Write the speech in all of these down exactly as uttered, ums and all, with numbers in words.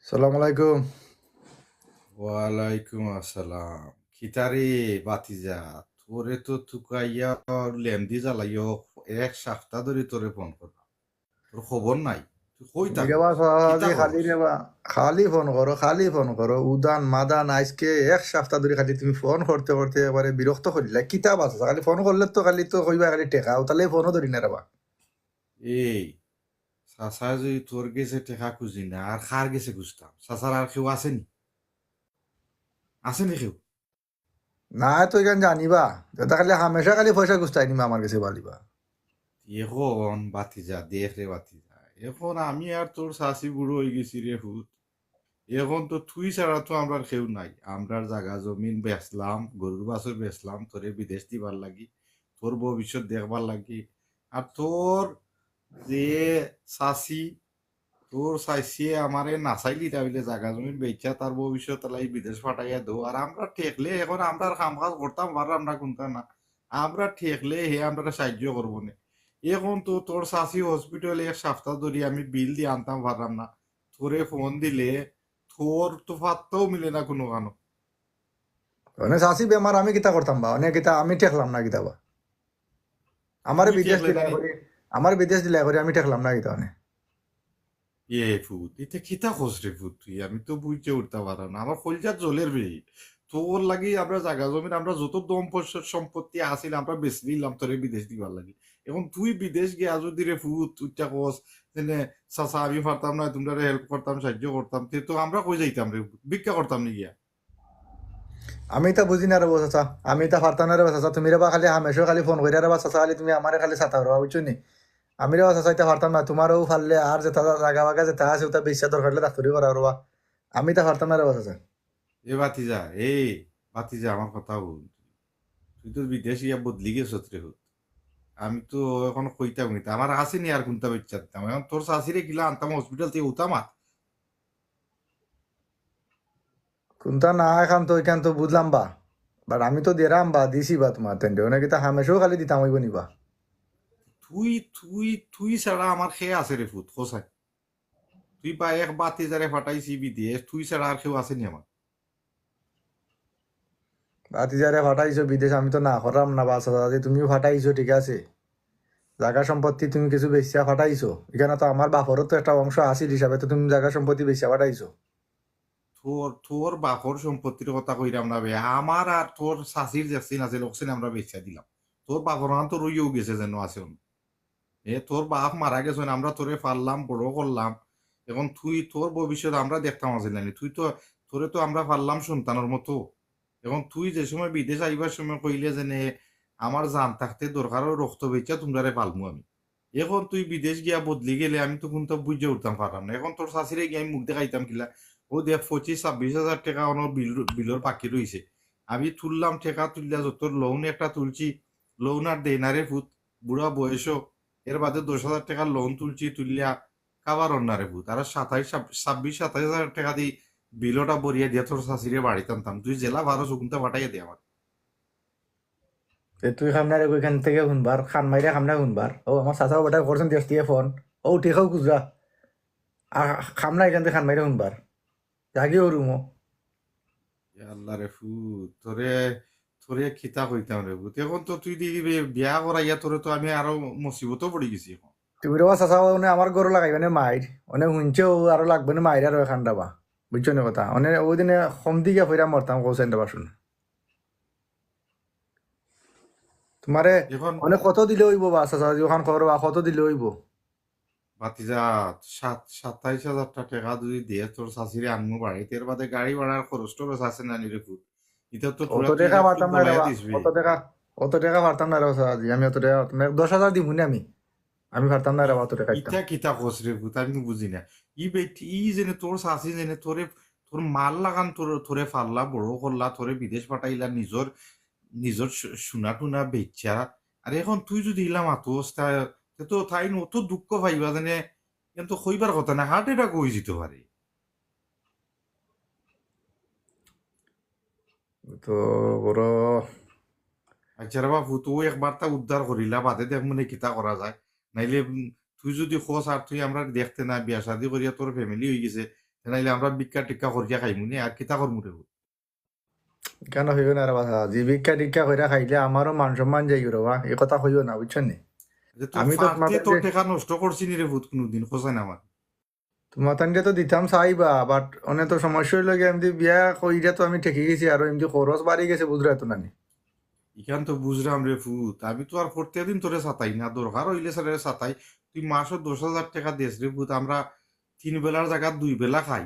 সালাম আলাইকুম। ওয়ালাইকুম আসসালাম। কিতারে বাতিজা, তোরে তো তুকাইয়া লেমদি জ্বালাইও, এক সপ্তাহ ধরি তোরে ফোন করলাম, তোর খবর নাই। তুই কই থাকস? রে বা, সারাদি কিতা খালি করস? রে বা, খালি ফোন করো, খালি ফোন করো, উদান মাদান। আইজকে এক সপ্তাহ ধরি খালি তুমি ফোন করতে করতে একবারে বিরক্ত করিলা। কিতা বাস আছে? খালি ফোন করলে তো খালি তো কইবা খালি টেকা, ও তাহলে ফোনও ধরি না রে বা। এই, চাচা যদি তোর গেছে টেকা খুঁজি না, আর কার গেছে খুঁজতাম? চাচার আর কেউ আছেনি? আছেনি কেউ? না, তো এখান জানিবা, যেটা খালি হামেশা খালি পয়সা খুঁজতাই নিবা আমার গেছে বালিবা। এখন বাতিজা, দেখ রে বাতিজা, এখন আমি আর তোর চাচি বুড়ো অই গেছি রে পুত। এখন তো তুই ছাড়া তো আমরার কেউ নাই। আমরার জাগা জমিন বেচলাম, গরুর বাছুর বেচলাম, তোরে বিদেশ দিবার লাগি, তোর ভবিষ্যৎ দেখবার লাগি। আর তোর যে চাচি, তোর চাচিয়ে আমারে নাচাইলি তা বলে জাগা জমিন বেচা তার ভবিষ্যৎ লাই বিদেশ পাঠাইয়া দেও। আর আমরা ঠেকলে এখন আমরার কাম কাজ করতাম পারলাম না, কোনটা না, আমরা ঠেকলে হে আমরারে সাহায্য করবো নে। এখন তো তোর চাচি হসপিটালে এক সপ্তাহ ধরি আমি বিল দিয়া আনতাম পারলাম না, তোরে ফোন দিলে তোর তো পাত্তাও মিলে না কোনো কানো। মানে চাচি বেমার, আমি কিতা করতাম বা? অনে কিতা আমি ঠেকলাম না কিতা বা? আমারে তুই বিদেশ ঠেকলে দিলাই না নি? করি, আমারে বিদেশ দিলাই করি আমি ঠেকলাম না কিতা অনে? এ পুত, ইতে কিতা কস রে পুত তুই? আমি তো বুঝে উঠতে পারলাম না, আমার কলজা জ্বলের বে। তোর লাগি আমরা জাগা জমিন, আমরা যত দম পয়সা সম্পত্তি আছিল, আমরা বেচি দিলাম তোরে বিদেশ দিবার লাগি। এখন তুই বিদেশ গিয়া যদি রে পুত তুই ইটা কস, যেনে, "চাচা, আমি পারতাম না, তোমরারে হেল্প করতাম, সাহায্য করতাম", তে তো আমরা কই যাইতাম রে? ভিক্ষা করতাম নি গিয়া? আমি ইতা বুঝি না রে বা চাচা, আমি ইতা পারতাম না রে বা চাচা। তুমি রে বা খালি হামেশা খালি ফোন করিয়া রে বা চাচা, খালি তুমি আমারে খালি সাতাও রে বা, বুঝছো নি? আমি রে বা চাচা ইতা পারতাম না, তোমারও পারলে আর যেটা জাগা বাগা যেটা আছে ওটা বেচা দরকার হলে ডাক্তারি করা রে বা। আমি ইতা পারতাম না রে বা চাচা। এ বাতিজা, এ বাতিজা, আমার কথা হুন। তুই তো বিদেশ ইয়া বদলি গেছত রে পুত। আমি তো এখন কইতাম কিতা, আমার আছেনি আর কোনটা বেচা দিতাম। এখন তোর চাচিরে কিলা আনতাম হসপিটাল থেকে উতাম আর। কোনটা না, এখন তো ওইখান তো বুঝলাম বা, বাট আমি তো দিরাম বা, দিছি বা তোমার টেন্ডে, অনে কিতা হামেশাও খালি দিতাম অইবো নি বা? তুই, তুই, তুই ছাড়া আমার কে আছে রে পুত, কছাইন? তুই বা এক বাতিজারে পাঠাইছি বিদেশ, তুই ছাড়া আর কেউ আছেনি আমার? বাতিজারে পাঠাইছো বিদেশ, আমি তো না করলাম না বা চাচা, যে তুমিও পাঠাইছো, ঠিক আছে। জাগা সম্পত্তি তুমি কিছু বেচিয়া পাঠাইছো, এখানে তো আমার বাপরও তো একটা অংশ আছিল হিসাবে, তো তুমি জাগা সম্পত্তি বেচিয়া পাঠাইছো। তোর, তোর বাপর সম্পত্তির কথা কইরাম না বে, আমার আর তোর চাচির যেকছিন আছিল, অকছিন আমরা বেচিয়া দিলাম। তোর বাপর হান তো রইয়াও গেছে যেন আছে অন। এ, তোর বাপ মারা গেছইন, আমরা তোরে পাললাম, বড় করলাম। এখন তুই, তোর ভবিষ্যৎ আমরা দেখতাম আছিল না নি? তুই তো, তোরে তো আমরা পাললাম সন্তানর মতো। এখন তুই যে সময় বিদেশ আইবার সময় কইলে যেনে, "আমার জান থাকতে দরকারও রক্ত বেচা তোমরারে পালমু আমি।" এখন তুই বিদেশ গিয়া বদলি গেলে আমি তো কোনটা বুঝে উঠতাম পারলাম না। এখন তোর চাচিরে গিয়া আমি মুখ দেখাইতাম কিলা? ও দেখ, পঁচিশ ছাব্বিশ হাজার টেকা অনো বিল, বিলর বাকি রইছে। আমি তুললাম টেকা তুললা, যত লোন একটা তুলছি, লোন আর দেয় না রে পুত, বুড়া বয়সও। এর বাদে দশ হাজার টেকার লোন তুলছি, তুললা কাবার অন্যা রে পুত। আর সাতাইশ, ছাব্বিশ সাতাইশ হাজার টেকা দি বিলটা ভরিয়া দিয়া তোর চাচিরে বাড়িত আনতাম। তুই জেলা বারো চকুনটা পাঠাইয়া দে আমার। এ তুই খামনারে কইখান থেকে হুনবার, খান মাইরা খামনা হুনবার। ও আমার চাচাও বেটা করছেন দেশ দিয়ে ফোন। ও উঠে খাও খুচরা। আ, খামনা এখান থেকে খান মাইরা হুনবার। জাগি ও রুমো। ইয়া আল্লাহ রে পুত, তোরে, তোরে কিতা কইতাম রে পুত। এখন তো তুই দেখি বে-, বিয়া করাইয়া তোরে তো আমি আরো মুসিবতও পড়ি গেছি এখন। তুমি রে বা চাচা, অনে আমার ঘরো লাগাইবা নে মাইর। অনে হুনছে ও আরো লাগবে নে মাইর আরো এখান রে বা। বুঝছো নি কথা? অনে ওই দিনে কম দিকে ফিরা মরতাম, কও সেন্টা বাসন। তোমারে এখন অনে কত দিলে অইবো বা চাচা, যদি ওখান করো বা কত দিলে অইবো? বাতিজা, সাত-, সাতাইশ হাজার টা টেকা যদি দে তোর চাচিরে আনমু বাড়িত, এর বাদে গাড়ি ভাড়ার খরচ টরচ আছে না নি রে পুত? ইটা তো অত টেকা পারতাম না রে বা, দিস বে। অত টেকা, অত টেকা পারতাম না রে বা চাচা, আমি অত টেকা পারতাম না। দশ হাজার দিমু নি আমি, আমি পারতাম না রে বা অত টেকা দিতাম। ইটা কিতা কস রে পুত, আমি বুঝি না। ই বেটি, ই যেনে তোর চাচি যেনে তোরে, তোর মার লাখান তোর, তোরে পাললা, বড় করলা, তোরে বিদেশ পাঠাইলা, নিজর, নিজর সু-, সোনা টুনা বেচা। আর এখন তুই যদি ইলা মাতস, তা, তে তো তাইন অত দুঃখ পাইবা যেনে, কিন্তু কইবার কথা না, heart attack অই যিতো পারে। তো বড় আচ্ছা রে বা পুত, একবার তা উদ্ধার করিলা, বাদে দেখমু নে কিতা করা যায়। নাইলে, উম, তুই যদি কস আর তুই আমরারে দেখতে না, বিয়া শাদি করিয়া তোর family অই গেছে, নাইলে আমরা ভিক্ষা টিক্ষা করিয়া খাইমু নি, আর কিতা করমু রে পুত? কেন হইও না রে বা, যে ভিক্ষা টিক্ষা কইরা খাইলে আমারও মান সম্মান যাইগি রে বা, এই কথা কইও না, বুঝছো নি? যে তোর আমি তো ফার্তে তোমার তোর টেকা নষ্ট করছি নি রে পুত কোনোদিন, খোঁজাই না আমার। তোমার তানকে তো দিতাম চাইবা, বাট অনে তো সমস্যা হইল গিয়া, এমনি বিয়া কইরা তো আমি ঠেকি গেছি, আর এমনি খরচ বাড়ি গেছে, বুঝরায় তো নানি। ইখান তো বুঝরাম রে পুত, আমি তো আর প্রত্যেক দিন তোরে সাতাই না, দরকার হইলে স্যারের সাতাই। তুই মাসও দশ হাজার টেকা দেস রে পুত, আমরা তিন বেলার জাগাত দুই বেলা খাই,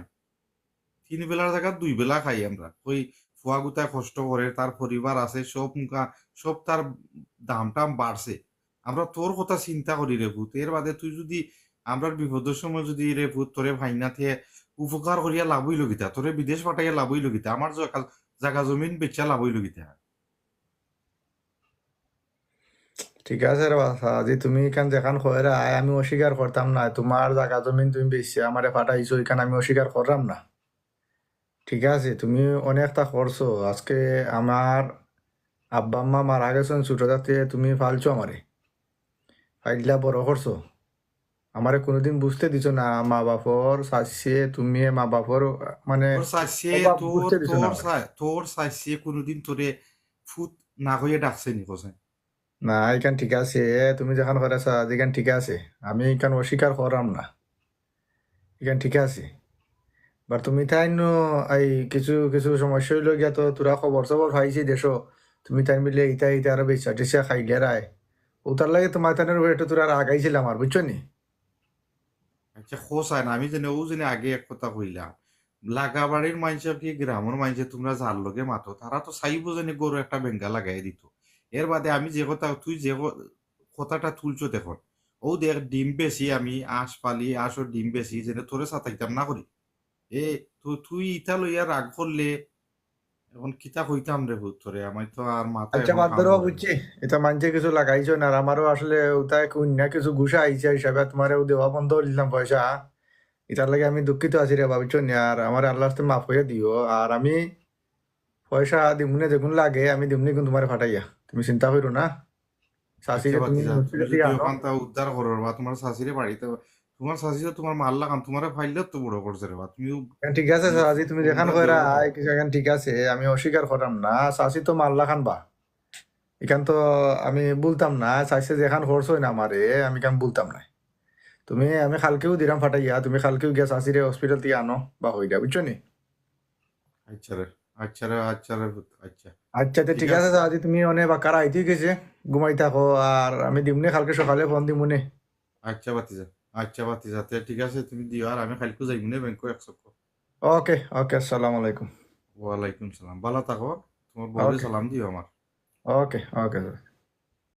তিন বেলার জাগাত দুই বেলা খাই আমরা। ওই ফুয়াগুতায় কষ্ট করে, তার পরিবার আছে, সব মুখা সব তার দাম টাম বাড়ছে। আমরা তোর কথা চিন্তা করি রে পুত। এর বাদে তুই যদি আমরার বিপদর সময় যদি রে পুত তোরে ফাইনাতে উপকার করিয়া লাভ হইল কিতা, তোরে বিদেশ পাঠাইয়া লাভ হইল কিতা, আমার জাগা জাগা জমিন বেচা লাভ হইল কিতা? ঠিক আছে রে বা, সাজি, তুমি ইখান যেখান কইরায়, আমি অস্বীকার করতাম না। তোমার জাগা জমিন তুমি বেচছে আমারে পাঠাইছো, ইখান আমি অস্বীকার করলাম না। ঠিক আছে, তুমি অনেকটা করছো। আজকে আমার আব্বা আম্মা মারা গেছেন ছোট থাকতে, তুমি পালছো আমারে, পাইলা বড় করছো, আমারে কোনোদিন বুঝতে দিছো না। মা বাপর চাচিয়ে তুমি মা বাপর মানে তোর চাচিয়ে অভাব তোর বুঝতে দিছো না তোর আমারে। চা- তোর চাচিয়ে কোনোদিন তোরে ফুত না কইয়া ডাকছে নি, কছে? না, ইখান ঠিক আছে, তুমি যেখান কইরায় সাজি, ইখান ঠিক আছে, আমি ইখান অস্বীকার করলাম না, ইখান ঠিক আছে। বাট তুমি তাইন এই কিছু কিছু সমস্যা হইল গিয়া, তো তোরা খবর সবর পাইছি দেশো, তুমি তাইন মিলে ইতা ইতা আরো বেচা টেচা খাইলায়, ওটার লাগি তোমার তাইনর উপরে একটু তোরা রাগ আইছিল আমার, বুঝছো নি? আচ্ছা, খোঁজাই না, আমি জানি ও জানি আগে এক কথা কইলাম, লাগা বাড়ির মানষে কি গ্রামর মানষে তোমরা যার লগে মাতো, তারা তো চাইবো জানি গরু একটা বেঙ্গা লাগাই দিত। এর বাদে আমি যে কথা, তুই যে ক- কথাটা তুলছো দেখো, ও দেখ, ডিম বেশি, আমি আঁশ পালি, আঁশর ডিম বেশি, যেন তোরে সাতাইতাম না করি। এ, তো তুই ইতা লইয়া রাগ করলে এখন কিতা কইতাম রে পুত তোরে, আমি তো আর মাথা আচ্ছা, এখন বাদ কাম ধরো, করে না। বুঝছি, এটা মানষে কিছু লাগাইছো না, আর আমারও আসলে ওটায় অন্য কিছু গুসা আইছে হিসাবে তোমারে ও দেওয়া বন্ধ করে দিলাম পয়সা। এটার লাগি আমি দুঃখিত আছি রে বা, বুঝছো নি? আর আমারে আল্লাহর রাস্তে মাফ করে দিও। আর আমি পয়সা দিমুনে, যেগুন লাগে আমি দিমুনে, কিন্তু তোমারে পাঠাইয়া, তুমি চিন্তা করো না। চাচি আচ্ছা যে তুমি ভাতিজা, তুমি মুশকিলে যদি দিয়ে আনো। ওখানটা উদ্ধার করো রে বা, তোমার চাচিরে বাড়িতে, তোমার চাচি তো তোমার মার লাখান, তোমারে পাইলে তো বড় করছে রে বা। তুমি হ্যাঁ, ঠিক আছে চাচি, তুমি যেখান কইরায়, কিছু এখন ঠিক আছে, আমি অস্বীকার করলাম না। চাচি তো মার লাখান বা, এখান তো আমি বলতাম না। চাচি যেখান করছো না আমারে, আমি কেন বলতাম না। তুমি, আমি কালকেও দিলাম পাঠাইয়া, তুমি কালকেও গিয়া চাচিরে হসপিটাল থেকে আনো বা হইয়া, বুঝছো নি? আচ্ছা রে, আচ্ছা রে, আচ্ছা রে, আচ্ছা। আচ্ছা, তে ঠিক আছে চাচি, তুমি অনে বাক্কা রাইত অই গেছে, ঘুমাই থাকো, আর আমি দিমুনে কালকে সকালে ফোন দিমুনে। আচ্ছা ভাতিজা, আচ্ছা ভাতিজা, তে ঠিক আছে, তুমি দিও, আর আমি কালকে যাইমুনে ব্যাংকো এক চক্কর। ওকে, ওকে, আসসালামু আলাইকুম। ওয়ালাইকুম সালাম, ভালা থাকো, তোমার বউরে সালাম দিও আমার। ওকে, ওকে।